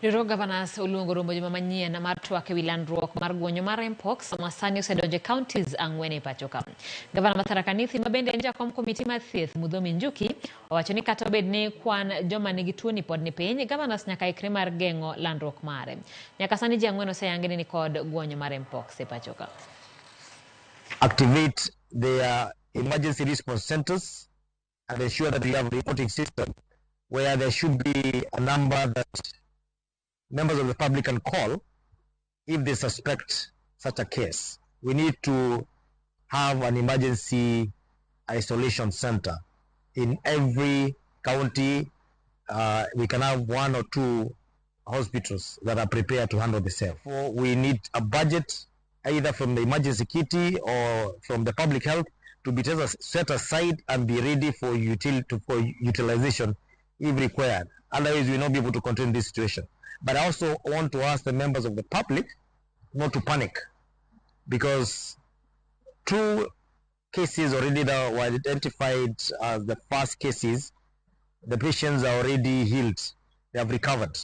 Riwruog Governors oluongo romo juma manyien mar twak ewi landruok mar guonyo mar Mpox ma sani osedonjo e counties ang'wen e pacho ka. Gavana ma Tharaka Nithi ma bende en jakom komiti mar thieth Muthomi Njuki owacho ni kata obed ni kwan joma nigi tuoni pod ni piny, governors nyaka ikre mar geng'o landruok mare. Nyaka sani ji ang'wen oseyangi ni nikod guonyo mar Mpox e pacho ka. Activate their emergency response centers and ensure that we have a reporting system where there should be a number that members of the public can call if they suspect such a case. We need to have an emergency isolation center in every county. We can have one or two hospitals that are prepared to handle the same. We need a budget either from the emergency kitty or from the public health to be set aside and be ready for utilization if required. Otherwise, we will not be able to contain this situation. But I also want to ask the members of the public not to panic, because 2 cases already that were identified as the first cases, the patients are already healed. They have recovered.